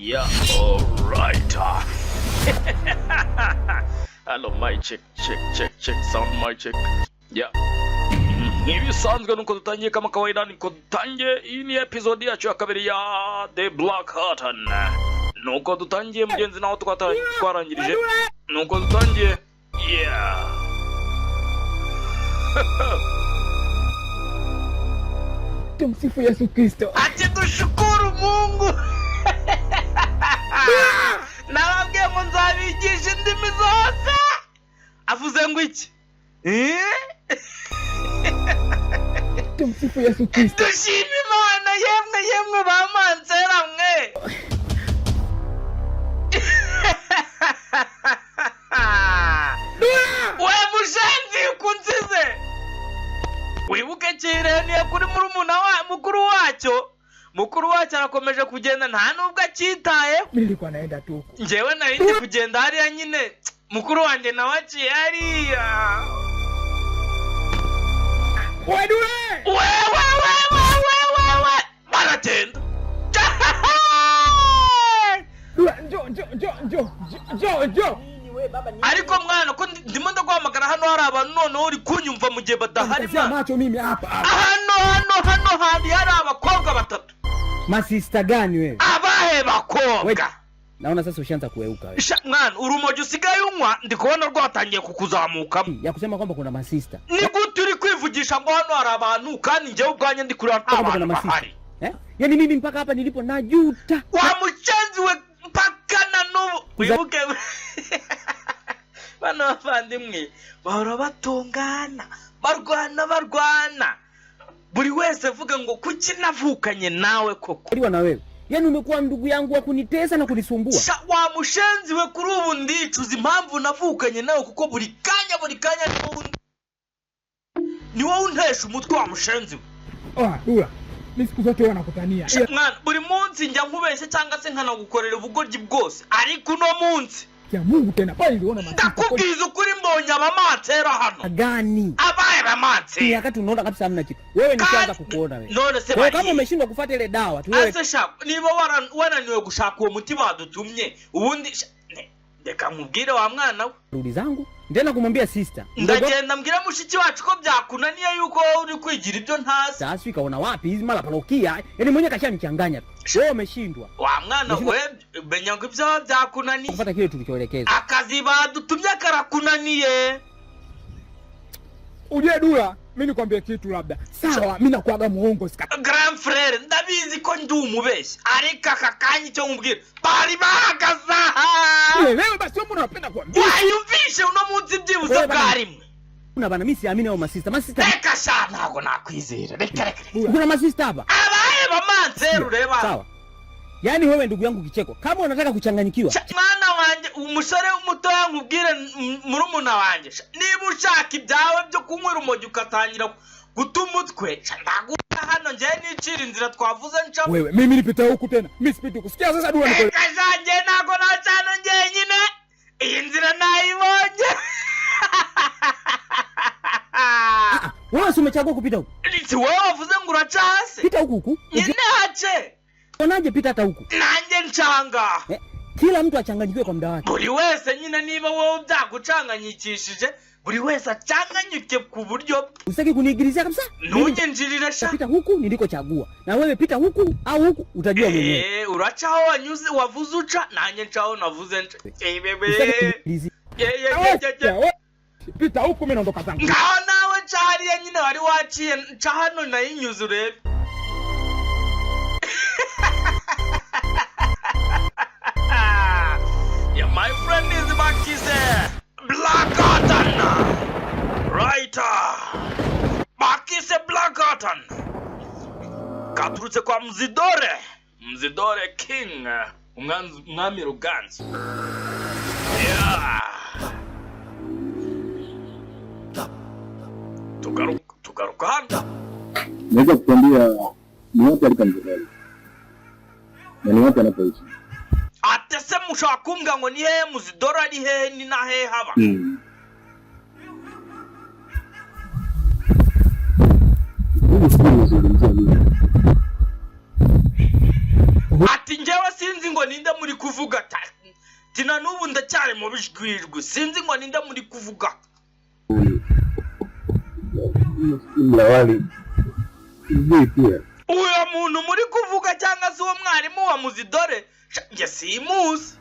Yeah, alright. Hello, mic check, check, check, check, sound mic check. Yeah. Nk'ibisanzwe nuko dutangiye, kama kawaida niko dutangiye. Iyi ni episode yacu ya kabiri ya The Black Curtain. Nuko dutangiye, mugenzi, naho twarangirije. Nuko dutangiye. Yeah. Tumsifu Yesu Kristo. Ati dushukuru Mungu. Nababwiye ngo nzabigisha indimi zose. Avuze ngo iki? Eh? Tumsifu Yesu Kristo. Dushima Imana. Yemwe yemwe, ba mansera mwe. We mushenzi, kunsize wibuke kireniye kuri murumuna wa mukuru wacyo. Mukuru wacyo arakomeje kugenda, nta nubwo acyitayeho. Mimi nilikuwa naenda tu huko. Njyewe nari ndi kugenda hariya nyine, mukuru wanjye nawe aciye hariya. Wewe Dule! Wewe wewe wewe we, baragenda. Dule, njoo njoo njoo njoo njoo njoo. Ariko mwana, ko ndimo ndaguhamagara hano hari abantu, noneho uri kunyumva mu gihe badahari? Nikazia Mwana, macho mimi hapa hapa. Hano hano hari abakobwa batatu. Masista gani wewe? Abahe bakobwa? Naona sasa ushaanza kueuka wewe. Sha, mwana, urumogi usigaye unywa ndi kubona rwatangiye kukuzamukamo. Ya kusema kwamba kuna masista. Ni gute uri kwivugisha ngo hano hari abantu, kandi njyewe ubwanjye ndi kureba nta Kwamba kuna bantu masista. bahari? Eh? Yaani mimi mpaka hapa nilipo najuta. Wa mucenzi we, mpaka na n'ubu wibuke bano bavandimwe bahora batongana, barwana barwana, buri wese avuga ngo kuki navukanye nawe koko? Liwa na wewe. Yaani umekuwa ndugu yangu wa kunitesa na kunisumbua. Sha, wa mushenzi we, kuri ubu ndicuza impamvu navukanye nawe, kuko buri kanya buri kanya ni wowe untesha umutwe, wa mushenzi we. Oh, Dula. Mimi siku zote huwa nakutania. Sha, mwana, buri munsi njya nkubeshya cyangwa se nkanagukorera ubugoryi bwose, ariko uno munsi Ya Mungu tena pale niliona masista. ndakubwiza ukuri, mbonye abamansera hano. Gani? Abaye Ni bamansera? wakati unaona kabisa hamna kitu. Wewe nishaanza kukuona wewe. None se Kwa hiyo kama bari umeshindwa kufuata ile dawa tu wewe ase sha, niba wananiwe gushaka uwo muti badutumye ubundi sha, reka nkubwire wa mwana we. Rudi zangu. Ndena kumwambia sister. Mdogo Ndagenda mbwira mushiki wacu ko byakunaniye, yuko wowe uri kwigira ibyo ntazi. Sasa ikaona wapi hizi mara parokia. Yaani mwenyewe kashanichanganya. Wewe umeshindwa Wa mwana we, menya ngo ibyo byakunaniye kufuata kile tulichoelekezwa. akazi badutumye karakunaniye. Ujue Dula, mimi nikwambie kitu labda. Sawa, mimi nakuaga muongo sika. Grand frere, ndabizi ko ndi umubeshyi, ariko aka kanya icyo nkubwira, bari bahagaze aha. Leo basi wewe mbona unapenda kuambia? Wayumvishe uno munsi byibuze Wewe bwa bana. rimwe. Kuna bana, mimi siamini hao masista. Masista Reka sha, ntabwo nakwizera, reka reka reka. kuna masista hapa. Abahe bamansera ureba? Sawa. Yaani wewe ndugu yangu Kicheko, kama unataka kuchanganyikiwa, Sha, mwana wanjye, umusore mutoya, nkubwire murumuna wanjye, sha, niba ushaka ibyawe byo kunywa urumogi ugatangira guta umutwe, sha, ndaguha hano njyewe nicira inzira twavuze ncamo. Wewe, mimi nipita huku tena. Mimi sipiti huku. Sikia sasa Dula niko. Reka sha, njye ntabwo nacana njyenyine, iyi nzira nayibonye. Ah, wewe si umechagua kupita huku. Si wowe wavuze ngo uraca hasi? Pita huku huku. Nyine hace. Ukionaje pita hata huku. Nanjye ncanga. Eh? Kila mtu achanganyikiwe kwa muda wake. Buri wese nyine, niba wowe byagucanganyikishije, buri wese acanganyike ku buryo bwe. Usitaki kuniingilizia kabisa. Mimi Ntunyinjirire sha. nitapita huku nilikochagua. Na wewe pita huku au huku, utajua mwenyewe. Eh, uraca aho wanyuze wavuze uca, nanjye ncaho navuze nca. Ebebe. Usitaki kuniingilizia. Ye, ye, ye, ye, ye. Wewe, pita huku, mimi naondoka zangu. Ngaho nawe nca hariya nyine wari waciye, nca hano nayinyuze urebe. Yeah, my friend is back, is Black Cotton. Right. Bakise Black Cotton. Katurutse kwa Mzidore. Mzidore King. Umwami Ruganzu. Yeah. Tugaruka tugaruka hano. Naweza kukuambia ni wapi alipo Mzidore na ni wapi anapoishi. Ate se mushobora kumbwira ngo ni hehe Muzidore ari, hehe ni na hehe haba? Mimi sijui unazungumzia nini. Ati njyewe sinzi ngo ninde muri kuvuga. Tina n'ubu ndacyari mu bijwijwi, sinzi ngo ninde muri kuvuga. Mlawali sijui pia. Uyo muntu muri kuvuga cyangwa se uwo mwarimu wa Muzidore, sha, njye simuzi.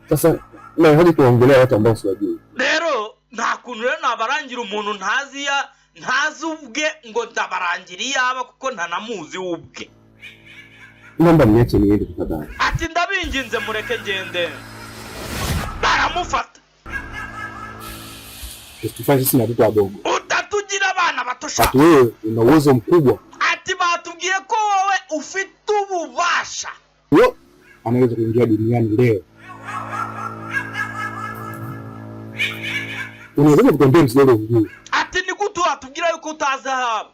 Sasa nawezaje kuongelea watu ambao siwajui? Rero nta kuntu rero nabarangira umuntu ntazi ya ntazi ubwe ngo ndabarangira iyaba, kuko ntanamuzi we ubwe. Naomba mniache niende tafadhali. Ati ndabinginze mureke ngende. Baramufata. Usitufanye sisi na watoto wadogo. Utatugira abana bato sha. Ati wewe una uwezo mkubwa. Ati batubwiye ko wowe ufite ububasha. Yo, anaweza kuingia duniani leo. Unawezaje kutuambia mzigo hujui? Ati ni gute watubwira yuko utazi ahaba?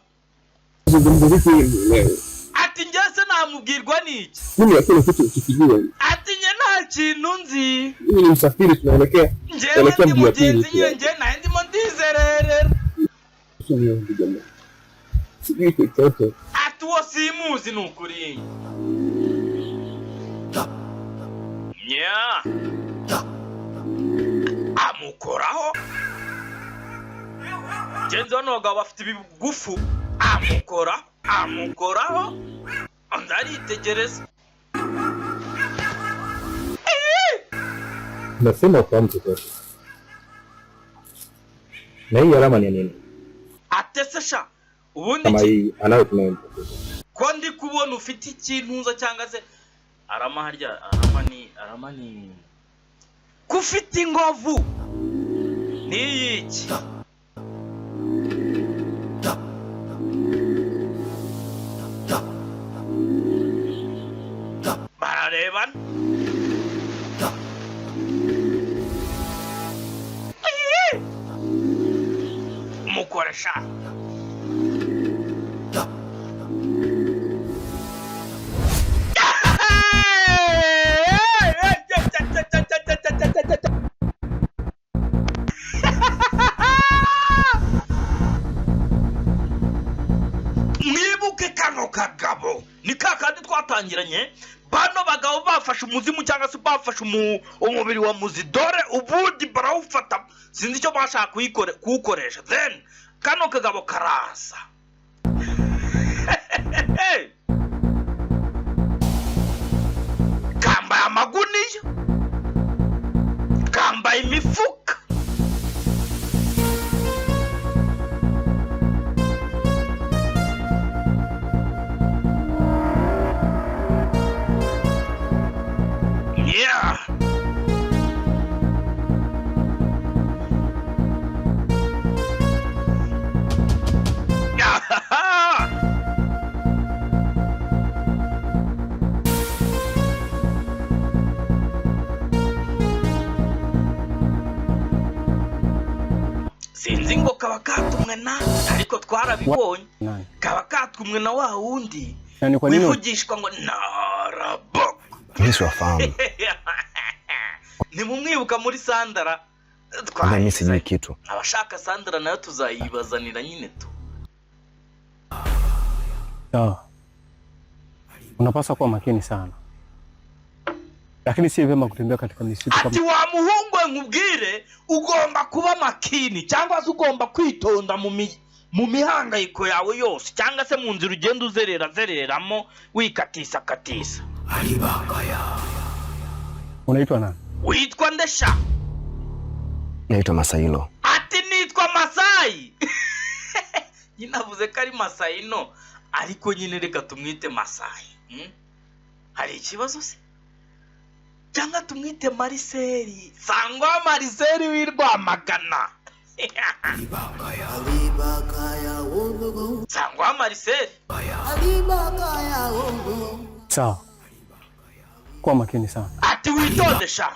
Zungumza vipi leo? Ati njye se namubwirwa n'iki? Mimi hakuna kitu ukikijua. Ati njye nta kintu nzi. Mimi ni msafiri, tunaelekea Njyewe tunaelekea ndi mji wa pili. mugenzi nyine, njye nawe ndimo ndizererera. Sijui Sijui chochote. Ati uwo simuzi ni ukuri. Nya amukoraho genzi. Bano bagabo bafite ibigufu. Amukora, amukoraho, undi aritegereza. Nasema ufahamu chochote. Na hii alama ni ya nini? Atese sha ubundi Kama hii anayo tunayempoteza. Ko ndi kubona ufite ikintuza cyangwa se arama, harya arama ni, arama ni ko ufite ingovu ni iyiki? Bararebana. Mukoresha. Mwibuke kano kagabo ni ka kandi twatangiranye. Bano bagabo bafashe umuzimu cyangwa se bafashe umubiri wa Muzidore, ubundi barawufata, sinzi icyo bashaka kuwukoresha. Then kano kagabo karaza kambaye amaguniya, kambaye imifuka. Yeah. Ah! Sinzi ngo kaba katumwe na, ariko twarabibonye. Nani? Kaba katumwe na wa wundi Na ni kwa nini wivugishwa ngo narabok. Mimi siwafahamu. Nimumwibuka muri Sandara. Kwanza mimi sijui kitu. Abashaka Sandara nayo tuzayibazanira nyine tu. Sawa. Unapaswa kuwa makini sana, lakini si vyema kutembea katika misitu Ati kama wa muhungu we, nkubwire, ugomba kuba makini cyangwa se ugomba kwitonda mu mihangayiko yawe yose, cyangwa se mu nzira ugenda uzerera zereramo wikatisa katisa. Unaitwa nani? Witwa ndesha? Naitwa Masailo. Ati nitwa Masayi. Nyine avuze ko ari Masayino, ariko nyine reka tumwite Masayi, Hari ikibazo se? Cyangwa tumwite Mariseri sangwa Mariseri w'i Rwamagana, sangwa Mariseri. Sawa, kuwa makini sana. Ati witonde sha.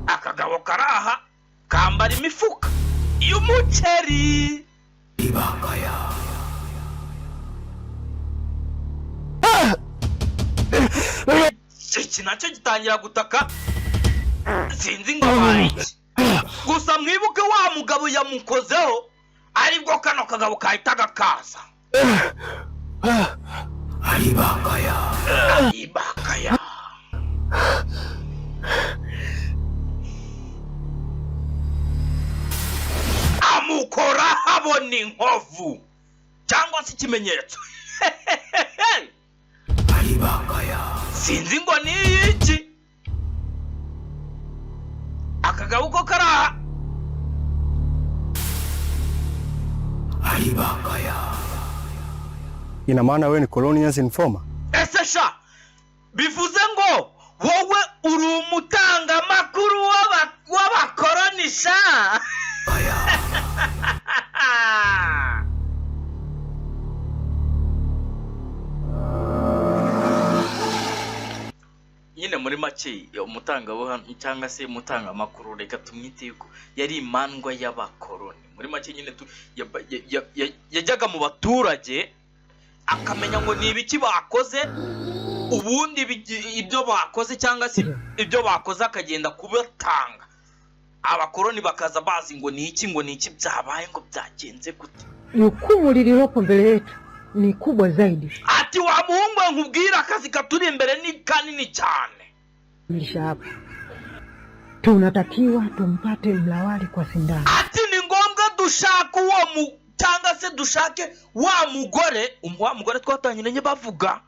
Akagabo karaha kambara imifuka y'umuceri. Iki nacyo gitangira gutaka, sinzi ngo abaye iki. Gusa mwibuke wa mugabo yamukozeho, aribwo kano kagabo kahitaga kaza. Ibakaya. Amukora habona inkovu cyangwa se ikimenyetso. Sinzi ngo ni iki akagabo ko kari aha. Ina maana wewe ni Colonials informer? Ese sha, bivuze ngo wowe uri umutangamakuru w'abakoroni sha? Nyine muri make, umutangabuhamya cyangwa se umutangamakuru, reka tumwite yuko yari imandwa y'abakoroni. Muri make nyine yajyaga mu baturage akamenya ngo ni ibiki bakoze, ubundi ibyo bakoze cyangwa se ibyo bakoze akagenda kubatanga, abakoroni bakaza bazi ngo ni iki, ngo ni iki byabaye, ngo byagenze gute. Jukumu lililopo mbele yetu ni kubwa zaidi. Ati wa muhungu we, nkubwire, akazi katuri imbere ni kanini cyane. Kamilisha hapa, tunatakiwa tumpate Mlawali kwa sindano. Ati ni ngombwa dushake uwo mu cyangwa se dushake wa mugore, wa mugore twatangiranye bavuga,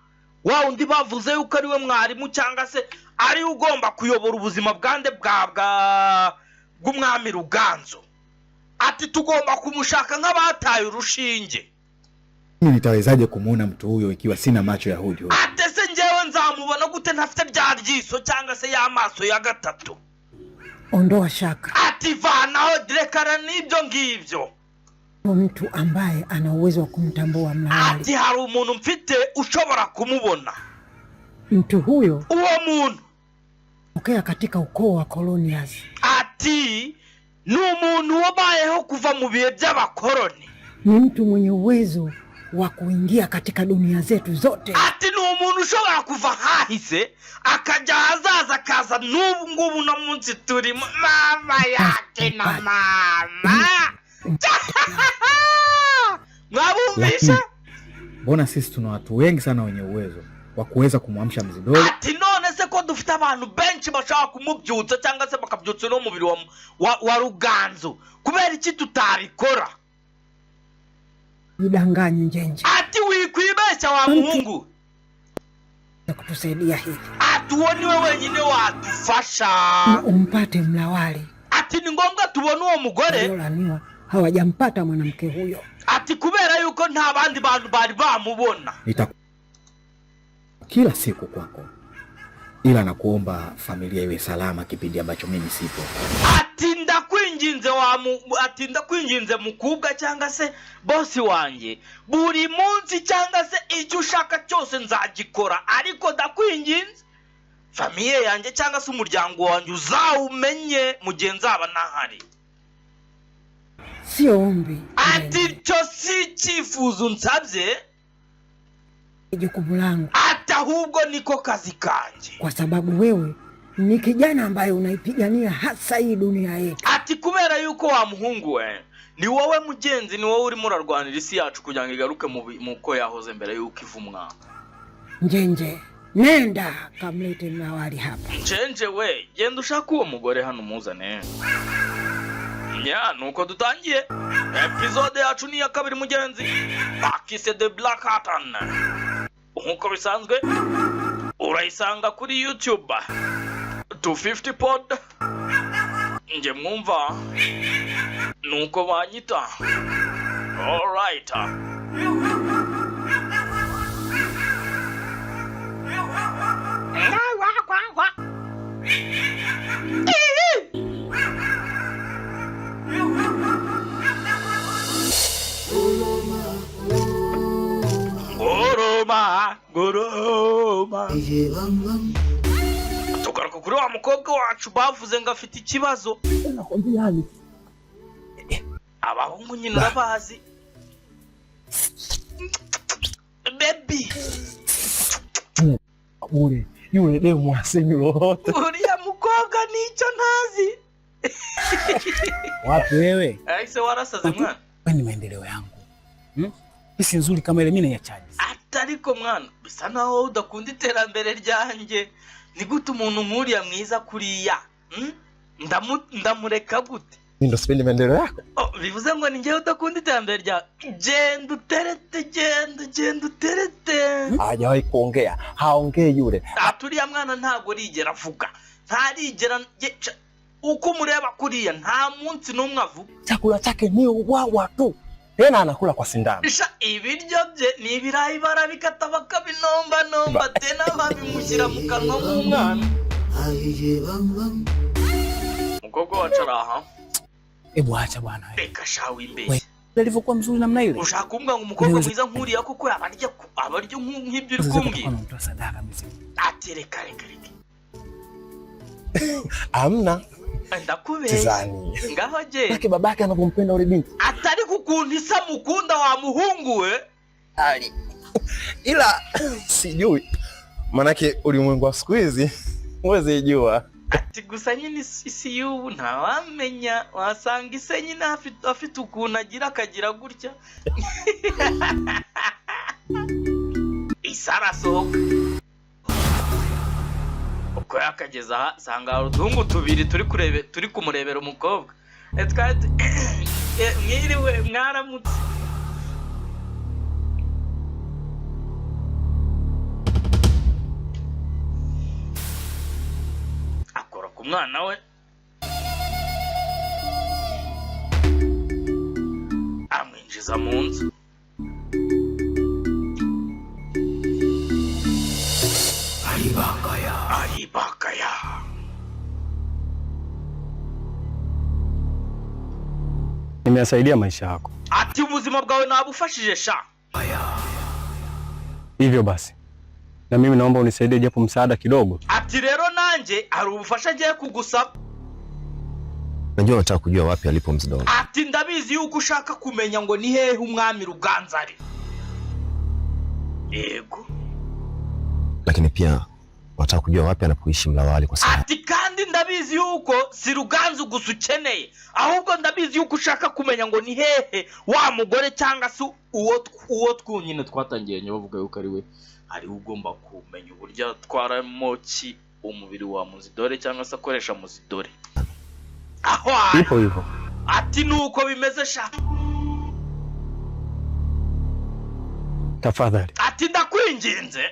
wa undi bavuze yuko ari we mwarimu cyangwa se ari we ugomba kuyobora ubuzima bwande bwa bw'umwami Ruganzu. Ati tugomba kumushaka nk'abataye urushinge. Mimi nitawezaje kumuona mtu huyo ikiwa sina macho ya Hudhud? Ate se njyewe nzamubona gute ntafite rya ryiso cyangwa se y'amaso ya gatatu? Ondoa shaka, Ati vanaho, rekana n'ibyo ngibyo. mtu ambaye ana uwezo wa kumtambua Mlawali. Ati hari umuntu mfite ushobora kumubona. Mtu huyo Uwo muntu tokea katika ukoo wa Colonials. ati ni umuntu wabayeho kuva mu bihe by'abakoroni. Ni mtu mwenye uwezo wa kuingia katika dunia zetu zote. Ati ni umuntu ushobora kuva hahise akajya ahazaza, akaza n'ubu ngubu no munsi turimo. Mama yake na mama, mwabumvisha? Lakini mbona sisi tuna watu wengi sana wenye uwezo wa kuweza kumwamsha Mzidole? Ati none se ko dufite abantu benshi bashobora kumubyutsa cyangwa se bakabyutsa uno mubiri wa Ruganzu, kubera iki tutabikora? Jidanganye, Njenje, Ati wikwibeshya wa muhungu. ya kutusaidia hili. Ati uwo niwe wenyine wadufasha. Umpate Mlawali. Ati ni ngombwa tubone uwo mugore. Waliolaniwa hawajampata mwanamke huyo. Ati kubera yuko nta bandi bantu bari bamubona. Nita kila siku kwako, ila nakuomba familia iwe salama kipindi ambacho mimi sipo. Ati ndakwinginze wa mu, ati ndakwinginze mukobwa cyangwa se bosi wanjye, buri munsi cyangwa se icyo ushaka cyose nzagikora, ariko ndakwinginze famille yanjye cyangwa se umuryango wanjye uzawumenye mu gihe nzaba ntahari. Sio ombi, Ati icyo si icyifuzo nsabye, jukumu langu, ati ahubwo niko kazi kanjye. kwa sababu wewe ni kijana ambaye unaipigania hasa hii dunia yetu. Ati kubera yuko wa muhungu we, ni wowe mugenzi, ni wowe urimo urarwanira isi yacu kugira ngo igaruke mu ko yahoze mbere yuko ivumwa. Njenje, nenda kamlete Mlawali hapa. Njenje we, genda ushake uwo mugore hano umuzane. Nya, nuko dutangiye episode yacu ni iya kabiri mugenzi, bakise The Black Hatan. Nk'uko bisanzwe urayisanga kuri YouTube 250 Pod. Nge mwumva nuko banyita. Alright. Ngoroma, ngoroma. Tugaruka kuri wa mukobwa wacu bavuze ngo afite ikibazo. Abahungu nyine urabazi. Baby, Bure yule demu hasemi lolote. Uriya mukobwa nicyo ntazi. Wapi wewe? Ese warasaze mwana? Wewe ni maendeleo yangu. Pisi nzuri kama ile mimi naiachaje? Ati ariko mwana, bisa naho wowe udakunda iterambere ryanjye. Ni gute umuntu nk'uriya mwiza kuriya, Ndamureka gute? Mimi ndo sipendi maendeleo yako. Oh, bivuze ngo ni njyewe udakunda iterambere ryawe. Genda uterete, genda, genda uterete. Hajawahi kuongea, haongei yule. Ati uriya mwana ntabwo arigera avuga, ntarigera uko umureba kuriya nta munsi n'umwe avuga. Chakula chake ni ubwabwa tu, tena anakula kwa sindano. Sha, ibiryo bye ni ibirayi, barabikata bakabinombanomba, tena babimushyira mu kanwa nk'umwana. Umukobwa wacu ari aha. Hebu acha bwana. Reka sha, wimbeshye. Alivyokuwa mzuri namna ile. Ushaka kumbwira ngo umukobwa mwiza nk'uriya koko yaba arya aba arya nk'ibyo uri kumbwira? Unamtoa sadaka mzee. Ati reka, reka, reka. Amna. Ndakubeshya. Sidhani. Ngaho genda. Yake babake anavyompenda yule binti. Atari ukuntu isa mukunda wa muhungu we. Ali. Ila sijui. Manake ulimwengu wa siku hizi huwezi jua. Ati gusa nyine isi y'ubu ntawamenya, wasanga ise nyine afite ukuntu agira, akagira gutya. Isi arasohoka, uko yakageza aha sanga hari uduhungu tubiri turi kurebe, turi kumurebera umukobwa. Twari mwiriwe, mwaramutse. Akora ku mwana we, amwinjiza mu nzu. Aribakaya. Nimeyasaidia maisha yako, Ati ubuzima bwawe nabufashije sha. Hivyo basi na mimi naomba unisaidie japo msaada kidogo. Ati rero nanjye hari ubufasha agiye kugusaba. Najua unataka kujua wapi alipo Mzidoro. Ati ndabizi yuko ushaka kumenya ngo ni hehe umwami Ruganzu ari. Yego. Lakini pia unataka kujua wapi anapoishi Mlawali kwa sasa. Ati kandi ndabizi yuko si Ruganzu gusa ukeneye, ahubwo ndabizi yuko ushaka kumenya ngo ni hehe wa mugore cyangwa se uwo twunyine twatangiye bavuga yuko ari we ari we ugomba kumenya uburyo atwaramo ki umubiri wa Muzidore cyangwa se akoresha Muzidore aho ari. Ipo hivyo. Ati nuko bimeze sha. Tafadhali Ati ndakwinginze,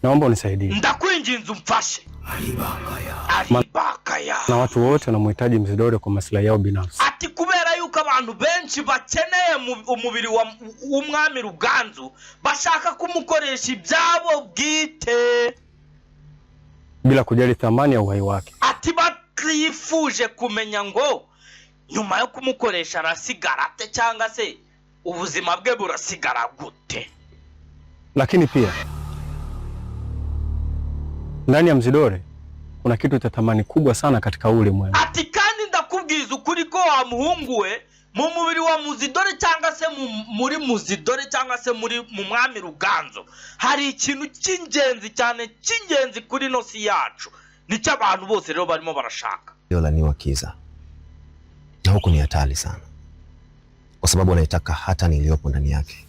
naomba unisaidie, ndakwinginze umfashe. Aribakaya. Na watu wote wanamhitaji Mzidore kwa maslahi yao binafsi. Ati kubera yuko abantu benshi bakeneye umubiri w'umwami Ruganzu, bashaka kumukoresha ibyabo bwite, bila kujali thamani ya uhai wake. Ati batifuje kumenya ngo nyuma yo kumukoresha arasigara ate cyangwa se ubuzima bwe burasigara gute. Lakini pia ndani ya Mzidore kuna kitu cha thamani kubwa sana katika huu ulimwengu. Ati kandi ndakubwiza ukuri ko wa muhungu we, mu mubiri wa Muzidore cyangwa se muri Muzidore cyangwa se muri mu mwami Ruganzu hari ikintu cy'ingenzi cyane, cy'ingenzi kuri ino si yacu, nicyo abantu bose rero barimo barashaka. Yolaniwa Kiza. Na huku ni hatari sana, kwa sababu wanaitaka hatani iliyopo ndani yake,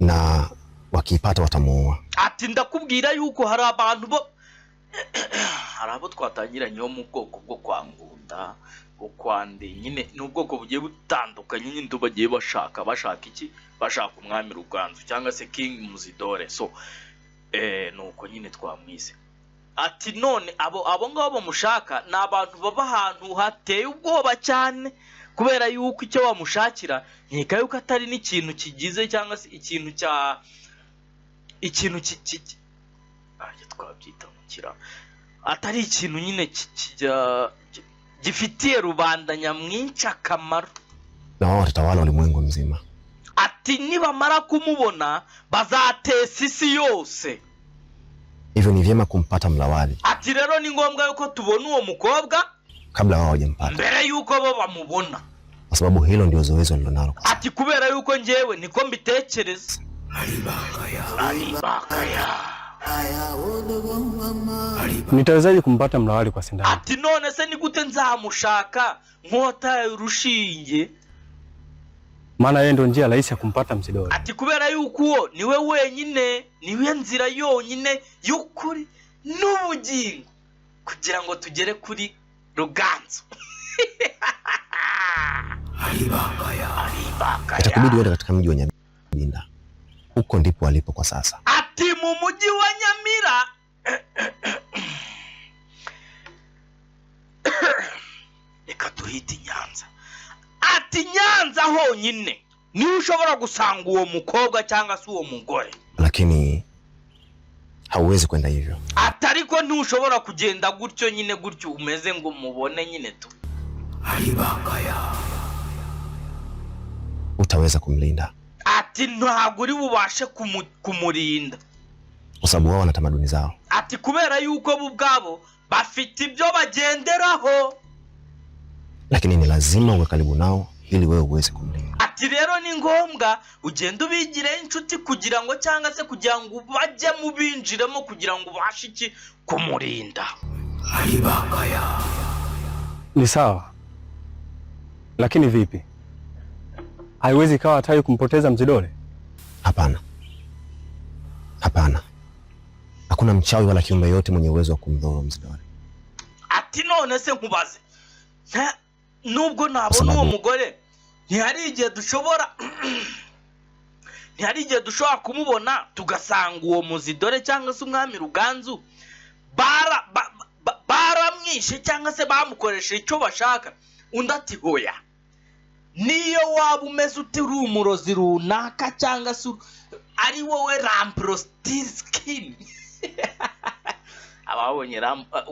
na wakiipata watamuua. Ati ndakubwira yuko hari abantu bo, hari abo twatangiranye bo mu bwoko bwo kwa Ngunda, bwo kwa Nde, nyine ni ubwoko bugiye butandukanye nyine, bagiye bashaka iki? Bashaka umwami Ruganzu cyangwa se King Muzidore. So nuko nyine twamwise. Ati none abo ngabo bamushaka ni abantu baba ahantu hateye ubwoba cyane, kubera yuko icyo bamushakira nkeka yuko atari n'ikintu kigize cyangwa se ikintu cya ikintu arya twabyita mu kira, atari ikintu nyine gifitiye rubanda nyamwinshi akamaro. Na wao watatawala ulimwengu mzima. Ati nibamara kumubona bazatesa isi yose. Hivyo ni vyema kumpata Mlawali Ati rero ni ngombwa yuko tubona uwo mukobwa kabla wao hawajampata, mbere yuko bo bamubona, kwa sababu hilo ndio zoezi walilonalo kwa Ati kubera yuko njyewe niko mbitekereza. Aribakaya. Nitawezaje kumpata Mlawali kwa sindano? Ati none se ni gute nzamushaka nk'uwataye urushinge? Maana yeye ndo njia rahisi ya kumpata Mzidole. Ati kubera yuko uwo niwe wenyine, niwe nzira yonyine y'ukuri n'ubugingo kugira ngo tugere kuri Ruganzu. Aribakaya. Itakubidi uende katika mji wa Nyabinda. Huko ndipo alipo kwa sasa. Ati mu mujyi wa Nyamira, reka tuhite Nyanza. Ati Nyanza honyine niho ushobora gusanga uwo mukobwa cyangwa se uwo mugore. Lakini hauwezi kwenda hivyo. Ati ariko ntushobora kugenda gutyo nyine, gutyo umeze ngo mubone nyine tu. Utaweza kumlinda Ati ntabwo uri bubashe kumurinda. kwa sababu wao wana tamaduni zao. Ati kubera yuko bo ubwabo bafite ibyo bagenderaho. Lakini ni lazima uwe karibu nao ili wewe uweze kumlinda. Ati rero ni ngombwa ugende ubigireho inshuti kugira ngo, cyangwa se kugira ngo bajye mubinjiremo, kugira ngo ubashe iki? Kumurinda. Ni sawa, lakini vipi? Haiwezi ikawa hatari kumpoteza Mzidole? Hapana, hapana, hakuna mchawi wala kiumbe yote mwenye uwezo wa kumdhuru Mzidole. Ati none se nkubaze, nubwo nabona uwo mugore, ntihari igihe dushobora kumubona tugasanga uwo Muzidore cyangwa se umwami Ruganzu baramwishe cyangwa se bamukoresheje icyo bashaka? Undi ati hoya, niyo waba umeze ute, uri umurozi runaka cyangwa se ari wowe Rumpelstiltskin. Ababonye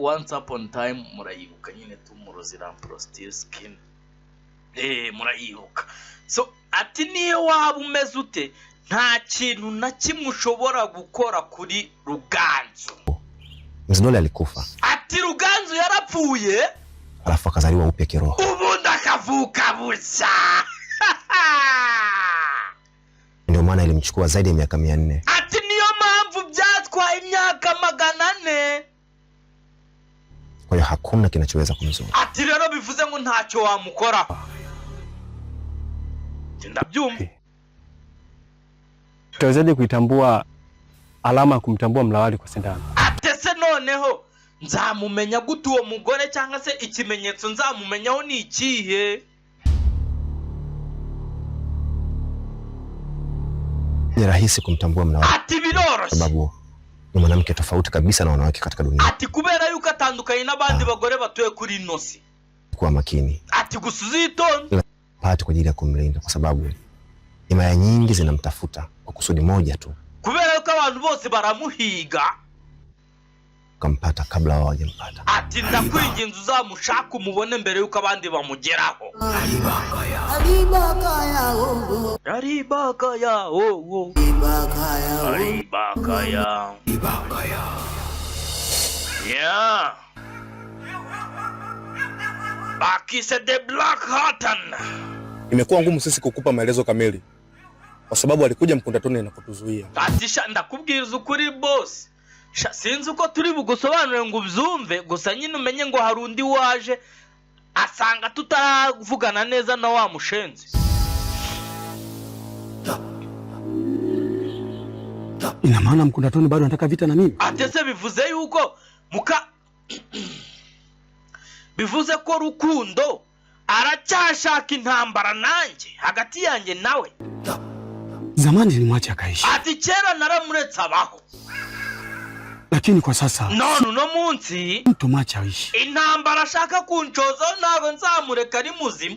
Once Upon Time murayibuka nyine tu, umurozi Rumpelstiltskin, murayibuka. So ati niyo waba umeze ute, nta kintu na kimwe ushobora gukora kuri Ruganzu. Mzidole alikufa Ati Ruganzu yarapfuye, alafu akazaliwa upya kiroho. ubundi akavuka bushya. Ndio maana ilimchukua zaidi ya miaka 400 Ati niyo mpamvu byatwaye imyaka 400. Kwa hiyo hakuna kinachoweza kumzuru. Ati rero bivuze ngo ntacyo wamukoraho. Ati ndabyumva. Tutawezaje kuitambua alama ya kumtambua mlawali kwa sindano? Ate se noneho nzamumenya gute uwo mugore, cyangwa se ikimenyetso nzamumenyaho ni ikihe? Ni rahisi kumtambua mlawali Ati biroroshye, sababu ni mwanamke tofauti kabisa na wanawake katika dunia. ati kubera yuko atandukanye n'abandi bagore batuye kuri ino si. Kuwa makini Ati gusa uzitonde, pate kwa ajili ya kumlinda, kwa sababu himaya nyingi zinamtafuta kwa kusudi moja tu, kubera yuko abantu bose baramuhiga. ukampata kabla wao hawajampata. Ati ndakwinginze uzamushake umubone mbere yuko abandi bamugeraho. Aribakaya, oh, oh. Aribakaya, yeah. Bakise The Black Hatan. Imekuwa ngumu sisi kukupa maelezo kamili kwa sababu alikuja Mkundatoni na kutuzuia. Ati sha, ndakubwiriza ukuri boss. Sha, sinzi uko turi bugusobanurire ngo ubyumve, gusa nyine umenye ngo hari undi waje asanga tutaravugana neza na wa mushenzi. Ina maana Mkundatoni bado anataka vita na mimi? Ate se bivuze yuko muka bivuze ko Rukundo aracyashaka intambara nanjye, hagati yanjye nawe? Zamani nilimwacha akaishi, Ati kera naramuretse abaho, lakini kwa sasa none uno munsi mtomwacha aishi, intambara ashaka kunshozaho ntabwo nzamureka ari muzima.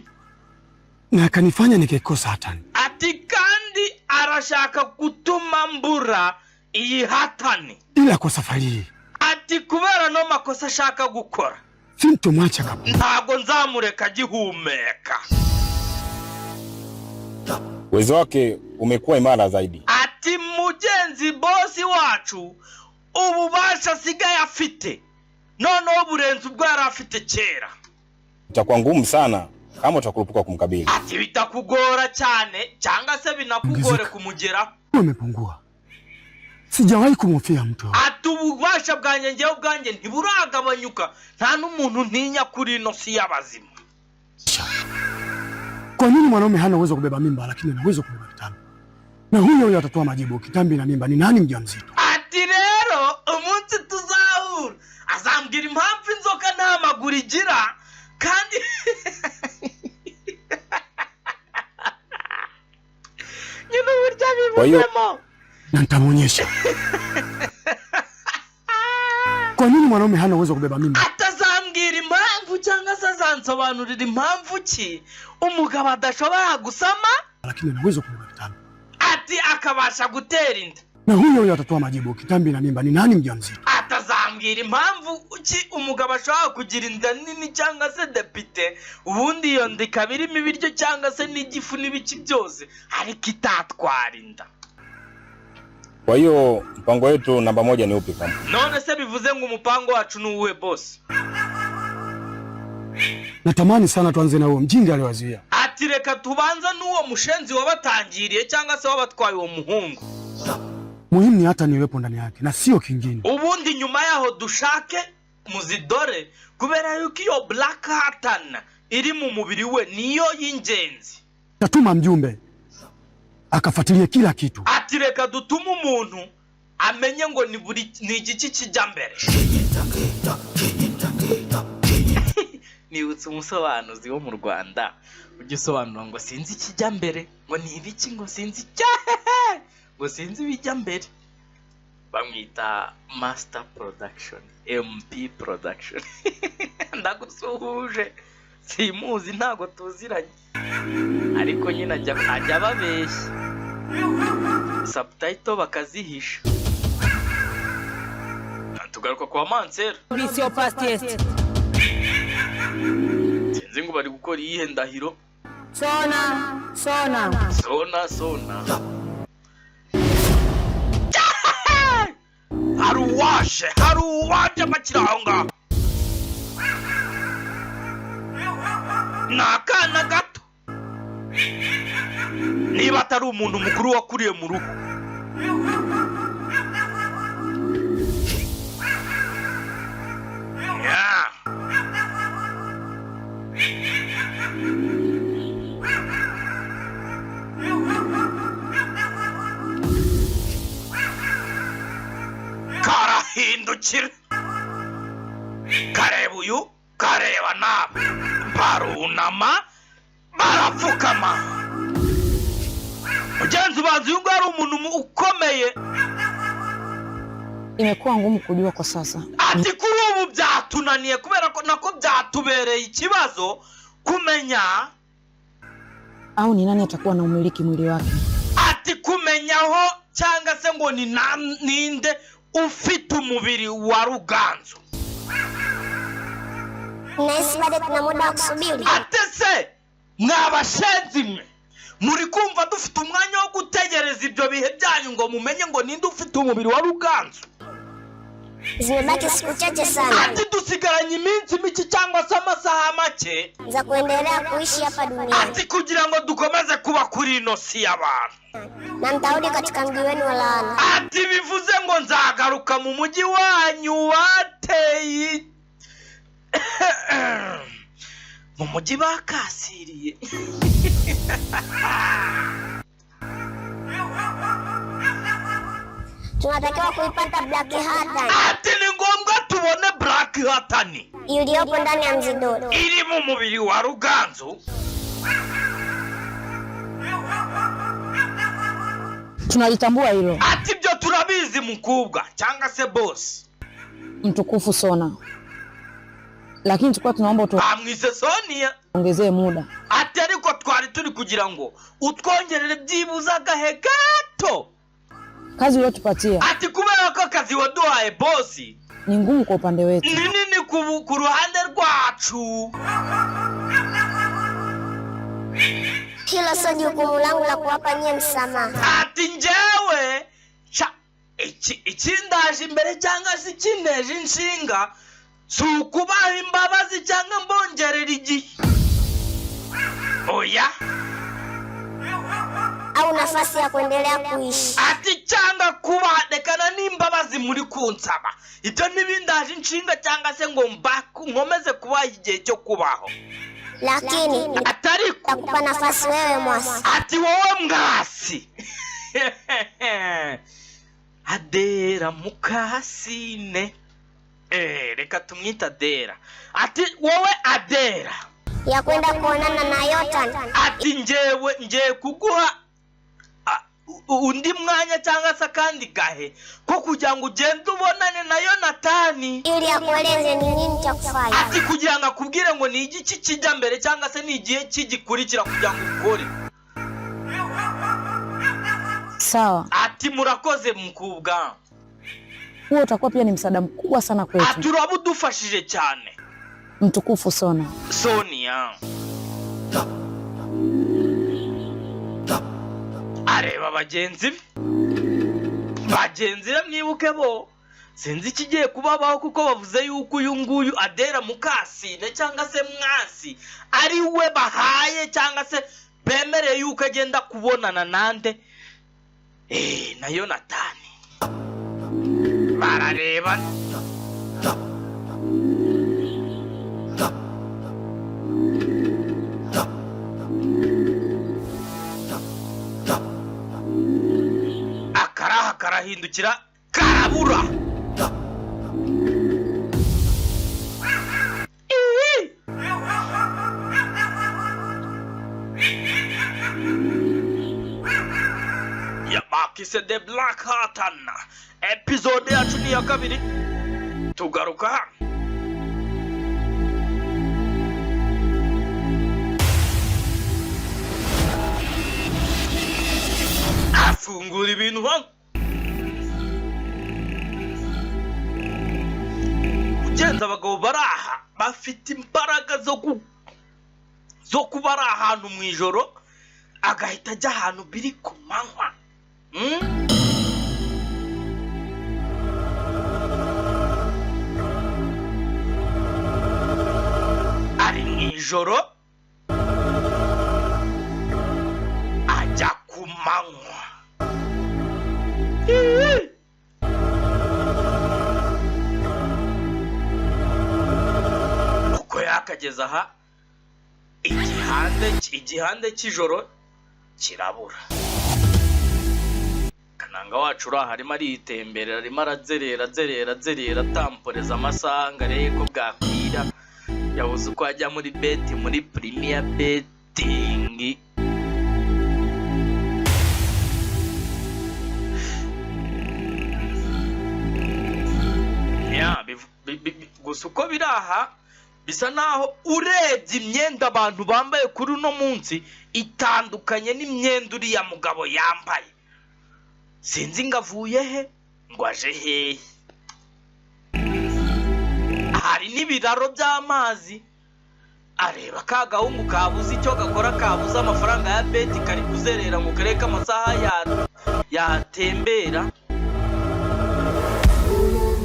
Na akanifanya nikaikosa hatani. Ati kandi arashaka gutuma mbura iyi hatani. Ila kwa safari hii Ati kubera no makosa ashaka gukora, sintomwacha kabisa. ntabwo nzamureka agihumeka. Uwezo wake umekuwa imara zaidi. Ati mugenzi bosi wacu ububasha asigaye afite noneho burenze ubwo yari afite kera. Itakuwa ngumu sana kama utakurupuka kumkabili. Ati bitakugora cyane cyangwa se binakugore Ongezeka. kumugeraho. Umepungua, sijawahi kumhofia mtu. Ati ububasha bwanjye ngewe ubwanjye ntiburagabanyuka, nta n'umuntu ntinya kuri ino si y'abazima. Kwa nini mwanaume hana uwezo wa kubeba mimba lakini ana uwezo wa kubeba kitambi? Na huyo huyo atatoa majibu, kitambi na mimba ni nani mjamzito? Ati rero umunsi tuzahura azambwira impamvu inzoka nta maguru igira, kandi nyine uburyo Kwa hiyo- abivuzemo. Na nitamwonyesha. Kwa nini mwanaume hana uwezo wa kubeba mimba? Atazambwira impamvu cyangwa se azansobanurira impamvu ki umugabo adashobora gusama, Lakini ana uwezo wa kubeba kitambi. ati akabasha gutera inda. Na huyo huyo atatoa majibu, kitambi na mimba ni nani mjamzito? Atazambwira impamvu ki umugabo ashobora kugira inda nini cyangwa se depite, ubundi iyo nda ikaba irimo ibiryo cyangwa se n'igifu n'ibiki byose, ariko itatwara inda. Kwa hiyo mpango wetu namba moja ni upi kama? None se bivuze ngo umupango wacu ni uwuhe, boss? Natamani sana tuanze na huo mjinga aliwazuia. Ati reka tubanza n'uwo mushenzi wabatangiriye cyangwa se wabatwaye uwo muhungu. Muhimu ni hata niwepo ndani yake na sio kingine. Ubundi nyuma yaho dushake muzidore, kubera yuko iyo Black Hattan iri mu mubiri we niyo y'ingenzi. Tatuma mjumbe akafuatilie kila kitu. Ati reka dutume umuntu amenye ngo ni buri ni igiki kijya mbere. Nibutse umusobanuzi wo mu Rwanda ujya usobanura ngo sinzi ikijya mbere, ngo ni ibiki, ngo sinzi icyahehe, ngo sinzi ibijya mbere. Bamwita Master Production, MP Production. Ndagusuhuje, simuzi, ntago tuziranye, ariko nyine ajya ababeshya, subtitle bakazihisha. Tugaruka kwa Mansera. Visio past est. Sinzi ngo bari gukora iyihe ndahiro. Sona, sona. Sona, sona. Hari uwaje, hari uwaje bakiri aho ngaho. Ni akana gato, niba atari umuntu mukuru wakuriye mu rugo. Yeah. Karahindukira, kareba uyu, kareba nawe, barunama, barapfukama. Mugenzi, ubanza uyu nguyu ari umuntu ukomeye. Imekuwa ngumu kujua kwa sasa. Ati kuri ubu byatunaniye, kubera ko nako byatubereye ikibazo kumenya au ni nani atakuwa na umiliki mwili wake. Ati kumenyaho cyangwa se ngo ni ninde ufite umubiri wa Ruganzu. Nahisi bado tuna muda wa kusubiri. Ate se mwabashenzi mwe, muri kumva dufite umwanya wo gutegereza ibyo bihe byanyu ngo mumenye ngo ninde ufite umubiri wa Ruganzu? Zimebaki siku chache sana Ati dusigaranye iminsi mike cyangwa se amasaha make za kuendelea kuishi hapa duniani, ati kugira ngo dukomeze kuba kuri ino si y'abantu, na mtarudi katika mji wenu wa laana. Ati bivuze ngo nzagaruka mu mujyi wanyu wateye, mu mujyi bakasiriye. Tunatakiwa kuipata Black Hattan Ati ni ngombwa tubone Black Hattan iliyopo ndani ya Mzidoro. Iri mu mubiri wa Ruganzu. Tunalitambua hilo, Ati ibyo turabizi, mukubwa cyangwa se boss. mtukufu Sona, lakini tulikuwa tunaomba Bamwise Sonia. utuongezee muda. Ati ariko twari turi kugira ngo utwongerere byibuze agahe gato. Kazi uliotupatia Ati kubera ko akazi waduhaye, boss, ni ngumu kwa upande wetu. Ni nini ku ruhande rwacu. Hilo sio jukumu langu la kuwapa nyie msamaha. Ati njyewe ca iki ikindaje imbere cyangwa se ikinteje inshinga si ukubaha imbabazi cyangwa mbongerera igihe, oya. Au nafasi ya kuendelea kuishi. Ati cyangwa kuba rekana n'imbabazi muri kunsaba, ibyo ntibindaje inshinga cyangwa se ngo nkomeze kubaha igihe cyo kubaho. Lakini Atariko nitakupa nafasi wewe mwasi. Ati wowe mwasi, Adera Mukasine, reka tumwite Adera. Ati wowe Adera ya kwenda kuonana na Yotan ati njyewe ngiye kuguha undi mwanya cyangwa se akandi gahe ko kugira ngo ugende ubonane na Yonatani ili akueleze ni nini cha kufanya. Ati kugira ngo akubwire ngo ni igiki kijya mbere cyangwa se ni igihe kigikurikira kugira ngo ukore. Sawa, Ati murakoze mukubwa. Huo utakuwa pia ni msaada mkubwa sana kwetu. Ati uraba udufashije cyane. Mtukufu Sona. Sonia areba bagenzi be, bagenzi be mwibuke bo sinzi ikigiye kubabaho, kuko bavuze yuko uyu nguyu Adera Mukasine cyangwa se Mwasi ari we bahaye cyangwa se bemereye yuko agenda kubonana nande na Yonatani. Barareba akaraha karahindukira karabura. Ihi! Ya bakise The Black Hatan, episode yacu ni iya kabiri, tugaruka hano. Afungura ibintu hano, ugenza abagabo bari aha bafite imbaraga zo kuba ari ahantu mu ijoro agahita ajya ahantu biri ku manywa. Ari mu ijoro ajya ku manywa. Ihi! Uko yakageza aha igihande cy'ijoro kirabura. Kananga wacu uri aha arimo aritemberera, arimo arazerera azerera azerera, atamporeza amasaha ngo arebe ko bwakwira. Yabuze uko ajya muri beti, muri Premier Betting. Ya, gusa uko biri aha bisa naho urebye imyenda abantu bambaye kuri uno munsi itandukanye n'imyenda uriya mugabo yambaye. Sinzi ngo avuye he ngo aje hehe. Hari n'ibiraro by'amazi. Areba ka gahungu kabuze icyo gakora, kabuze amafaranga ya beti, kari kuzerera ngo karebe ko amasaha yatembera.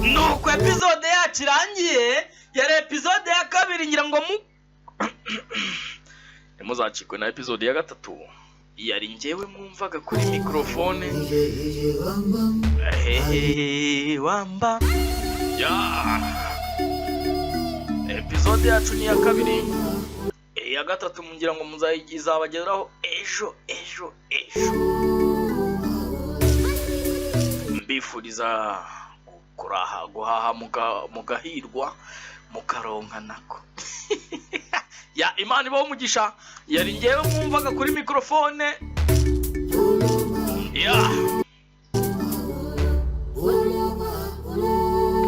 Nuko episode yacu irangiye, yari episode ya kabiri, ngira ngo mu ntimuzacikwe na episode ya gatatu. Yari njyewe mwumvaga kuri mikrofone. Hehehe, wamba ya episode yacu ni iya kabiri, iya gatatu mugira ngo muzayizabageraho ejo ejo ejo. Mbifuriza kuraha guhaha mugahirwa mukaronka nako. Ya Imana ibahe umugisha. Yari njyewe mwumvaga kuri mikrofone. Ya.